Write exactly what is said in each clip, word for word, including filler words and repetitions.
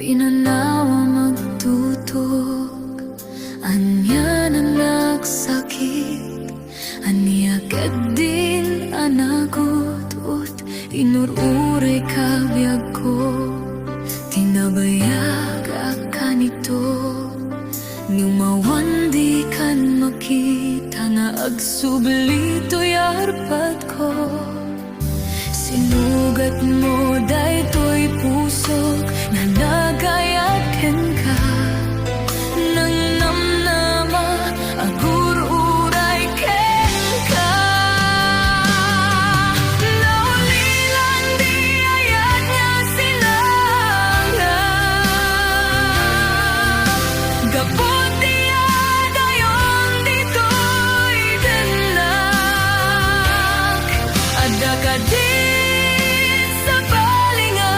Pinanawa magtutok, ania nanak sakit, ania ketdin a nagut-ot, inur-uray kabiagko, tinabayag a kanito, ngem awan dikan makita nga agsubli toy arpadko. Sinugatmo daytoy pusok nga nagayat kenka, nangnamnama, agur-uray kenka. Naulilan ti ayat nga sinangam, gapu ti adayon ditoy dennak. Adda kadi sabali nga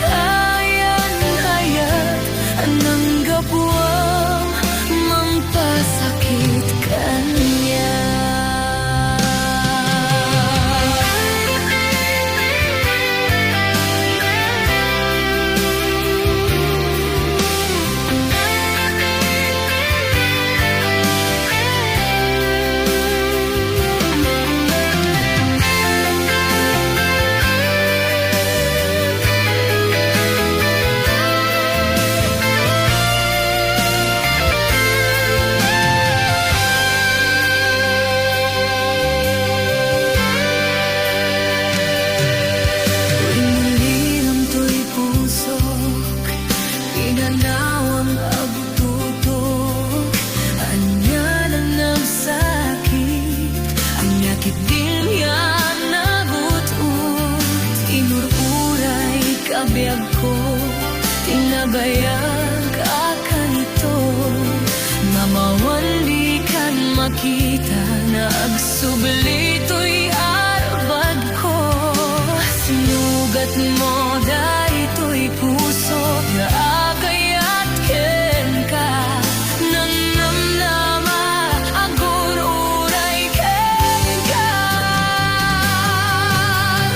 kayan-ayat a nanggapuam mangpasakit kaniak? Inulilam toy pusok, pinanawam agtutok, ania nanak sakit, ania ketdin a nagut-ot, inur-uray kabiagko, tinabayag a kanito, ngem awan dikan makita nga agsubli toy arpadko. Sinugatmo daytoy pusok nga agayat kenka, nangnamnama, agur-uray kenka.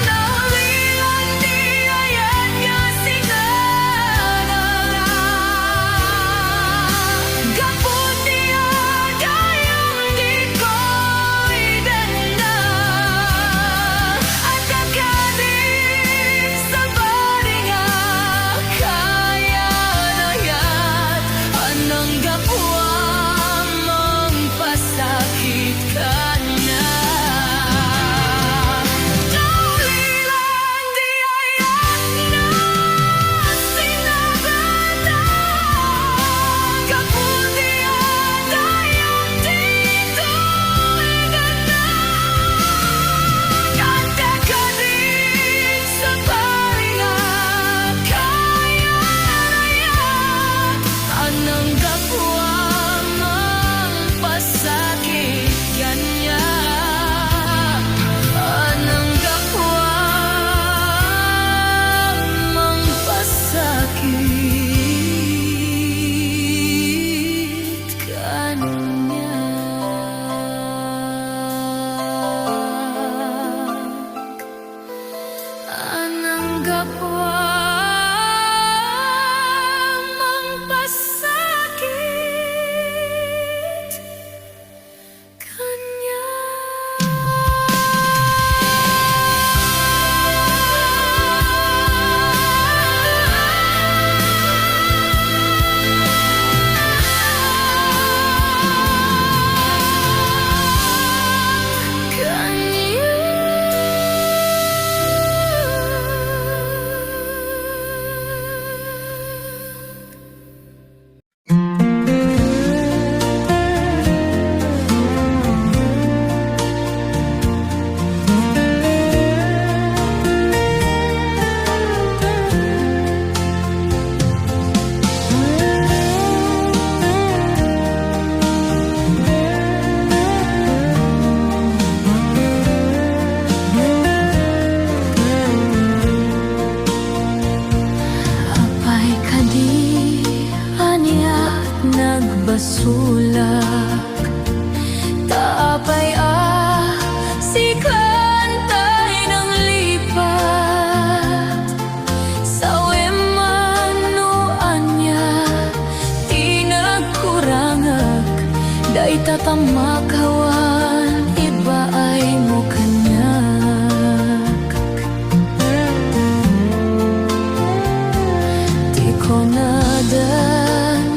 Naulilan ti ayat nga sinangam, gapu ti adayon ditoy dennak. Adda kadi sabali nga kayan-ayat a nanggapuam mangpasakit kaniak? Naulilan ti ayat nga sinangam, gapu ti adayon ditoy dennak. Adda kadi sabali nga kayan-ayat a nanggapuam mangpasakit kaniak, a nanggapuam mangpasakit kaniak. A nanggapuam mangpasakit kaniak. Pammakawan, ibaaymo kaniak ti kunada,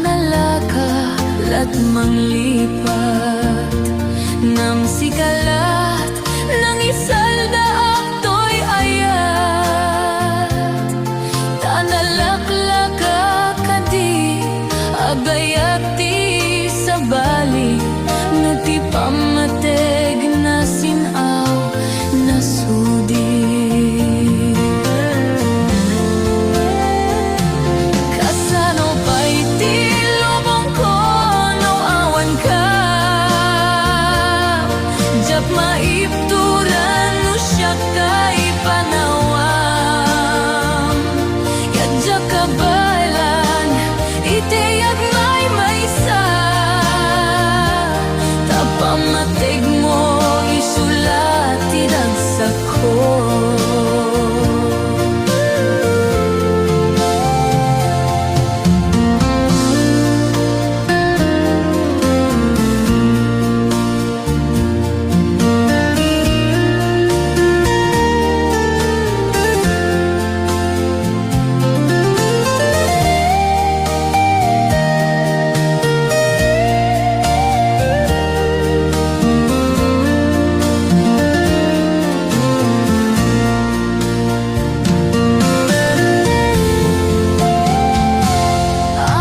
nalaka lat manglipat, ngem sika lat nangisaldaak toy ayat. Ta nalaklaka kadi, agayat ti sabali, no ti pammategna sin-aw nasudi. Kasano pay ti lubongko no awanka? Diak maibturan no siak tay panawam. Ket diak kabaelan iti agmaymaysa, ta pammategmo isu la ti ragsakko.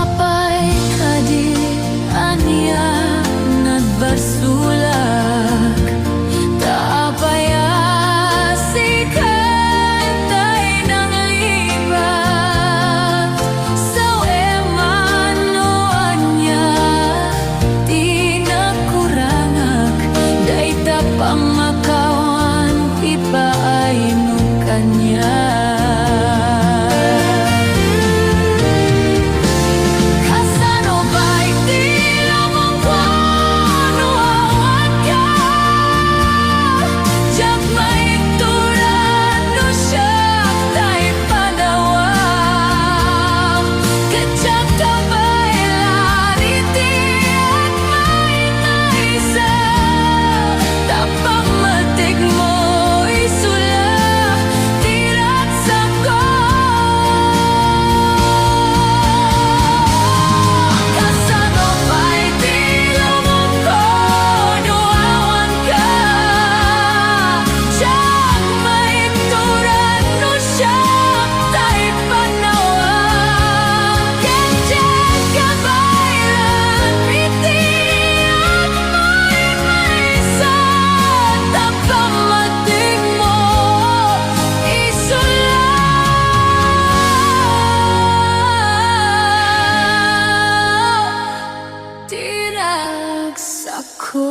Apay kadi, ania nagbarsulak? Ta apay a sikan tay nanglibat? Sawen man no ania ti nakurangak, dayta pammakawan ipaaymo kaniak. Kasano pay ti lubongko no awanka? Diak maibturan no siak tay panawam. Ket diak kabaelan iti agmaymaysa, ta pammategmo isu la ti ragsakko. Kasano pay ti lubongko no awanka? Diak maibturan no siak tay panawam. Ket diak kabaelan iti agmaymaysa, ta pammategmo isu la ti ragsakko.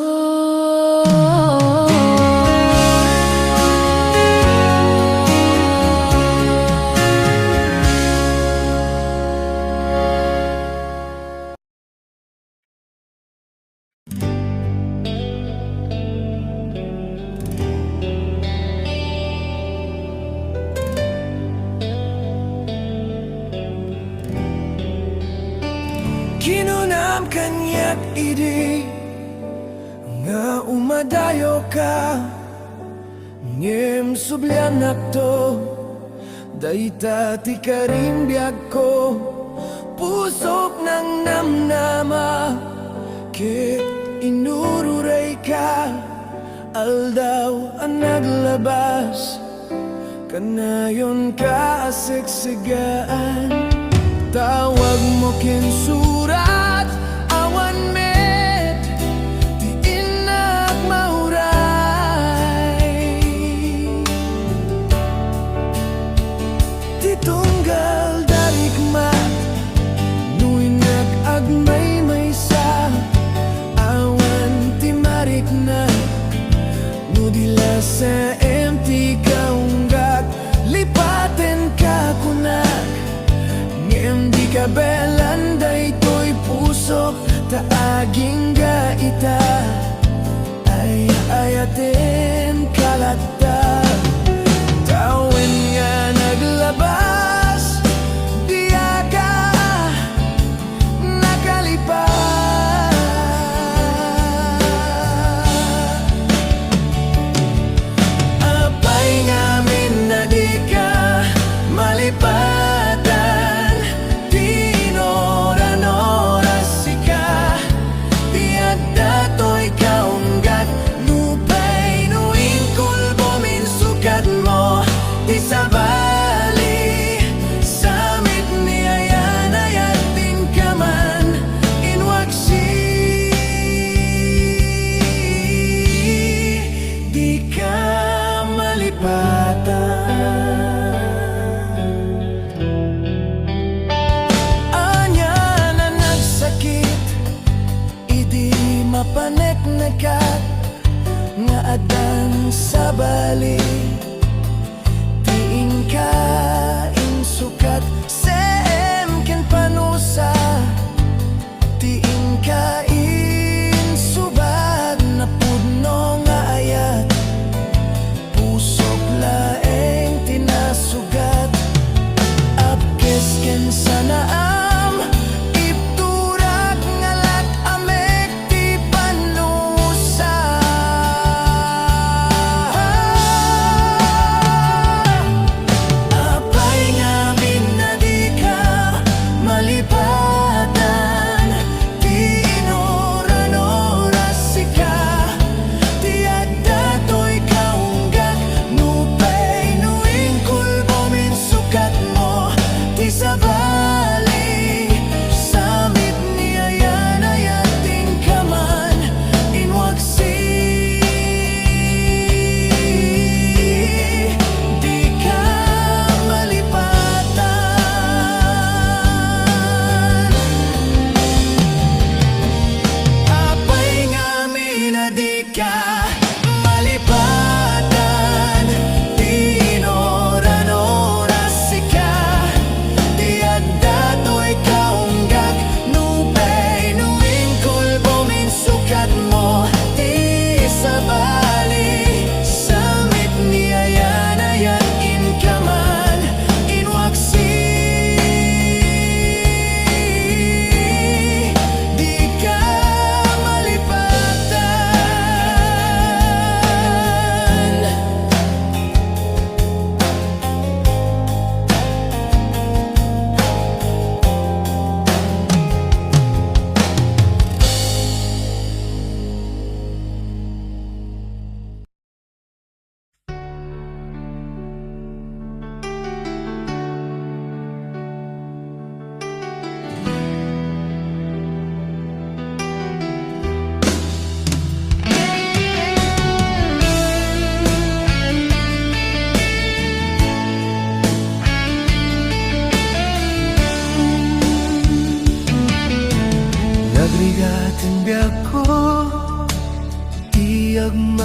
Kinunam kaniak idi nga umadayoka, ngem subliannakto. Dayta ti karimbiagko, pusok nangnamnama, ket inururayka, aldaw a naglabas. Kanayonka a seksegaan, tawagmo ken surat, awan met ti innak mauray. Ti tunggal darikmat, no innak agmaymaysa, awan ti marikna. No di lasaem ti kaunggak, lipatenka kunak, ngem di kabaelan daytoy pusok, ta agingga ita. Ay-ayatenka latta, tawen nga naglabas, diaka nakalipas.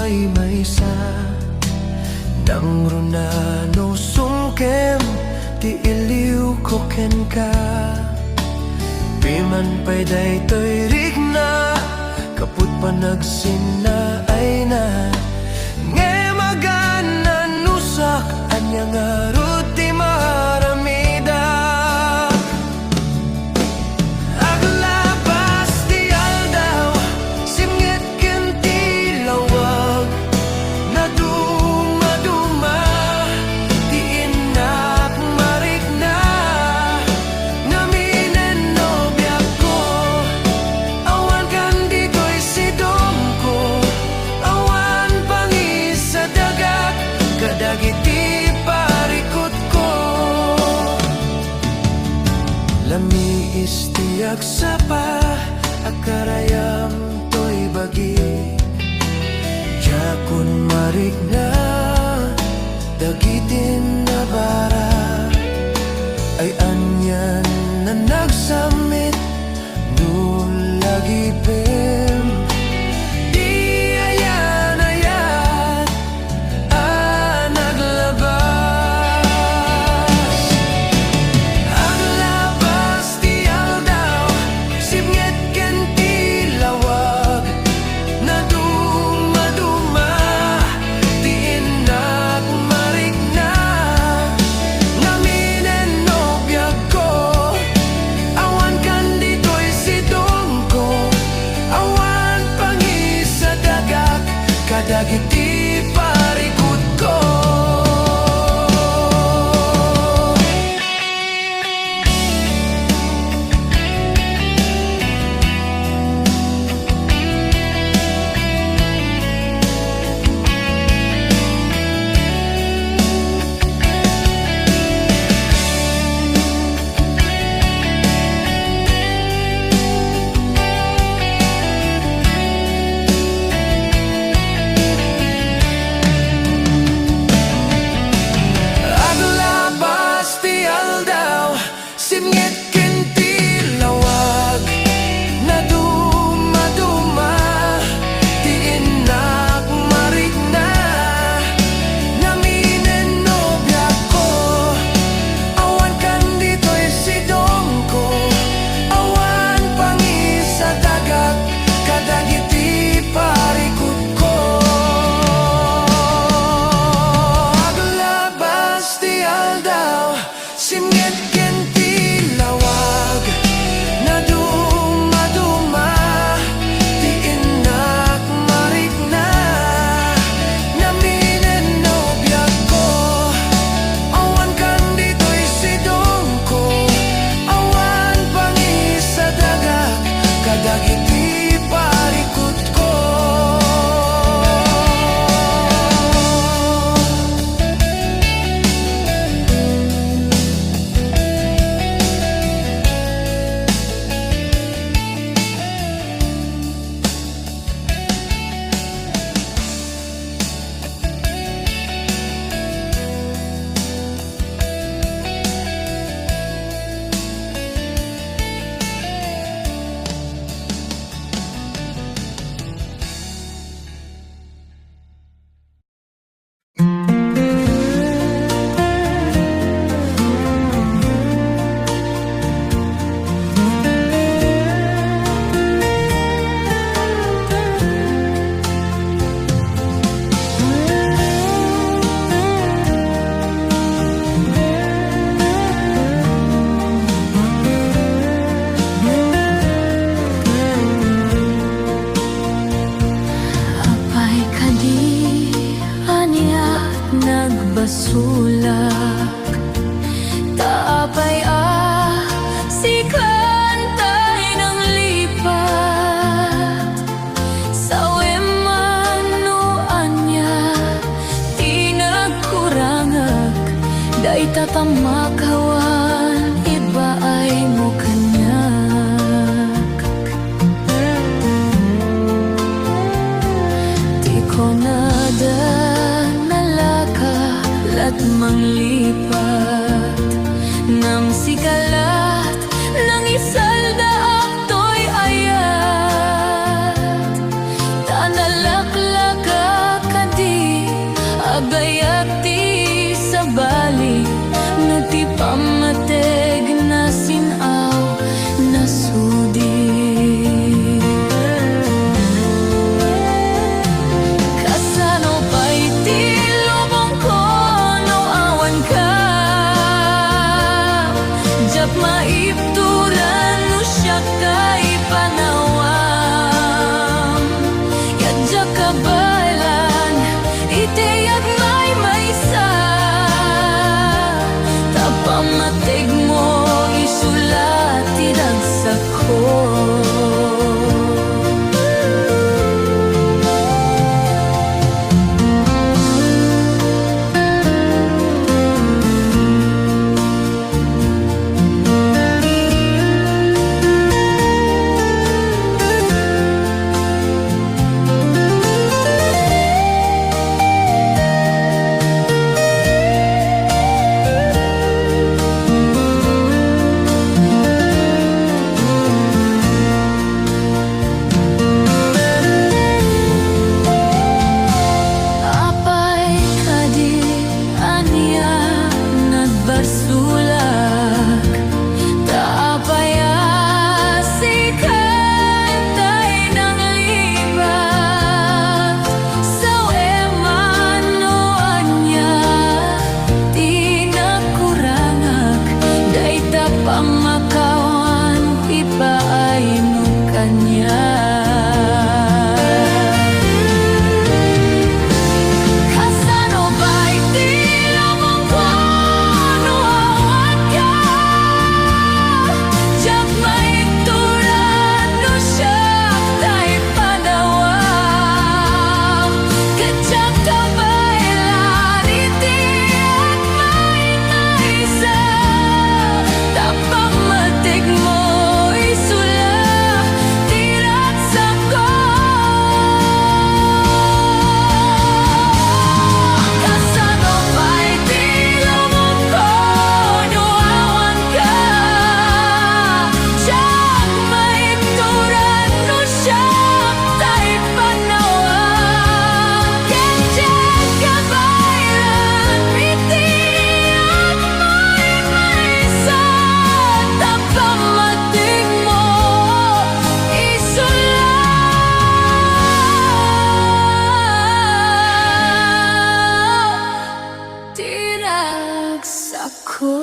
Ay maysa, nangruna no sumkem ti iliwko kenka. Piman pay daytoy rikna, kaput panagsinnaayna. Ngem agan nanusak, ania ngarud ti maaramidak? Aglabas ti aldaw, simnget ken ti lawag, nadumaduma ti innak marikna. Naminen nobiakko, awan kan ditoy sidongko, awan pangisadagak kadagiti parikutko. Lamiis ti agsapa a karayam toy bagi. Diakon marikna dagiti nabara. Ay anian a nagsammit no lagipem ti ayan-ayat a naglabas. Aglabas ti aldaw, simnget ken ti lawag, nadumaduma ti innak marikna. Naminen nobiakko, awan kan ditoy sidongko, awan pangisadagak kadagiti parikutko. Aglabas ti aldaw, simnget ken ti lawag, nadumaduma ti innak marikna. Naminen nobiakko, awan kan ditoy sidongko, awan pangisadagak kadagiti parikutko. Aglabas ti aldaw, simnget ken ti lawag, nadumaduma ti innak marikna. Naminen nobiakko, awan kan ditoy sidongko, awan pangisadagak kadagiti parikutko. Apay kadi, ania nagbasolak? Ta apay a sikan tay nanglipat? Sawem man no ania ti nagkurangak, dayta ta makawan ibaaymo kaniak. Ti kunada, nalaka la't manglipat, ngem sika la't nangisaldaak toy ayat. Ta nalaklakak Pammateg na sin-aw, nasudi. Kasano pay ti lubongko no awanka? Diak maibturan no siak tay panawam. Ket diak kabaelan iti agmaymaysa, ta pammategmo isu la ti ragsakko. Apay kadi, ania nagbarsulak? Ta apay a sika tay nanglibat? Sawen man no ania ti nakurangak, dayta pammakawan ipaaymo kaniak. Kasano pay ti lubongko no awanka? Diak maibturan no siak tay panawam. Ket diak kabaelan iti agmaymaysa, ta pammategmo isu la ti ragsakko. Kasano pay ti lubongko no awanka? Diak maibturan no siak tay panawam. Ket diak kabaelan iti agmaymaysa, ta pammategmo isu la ti ragsakko.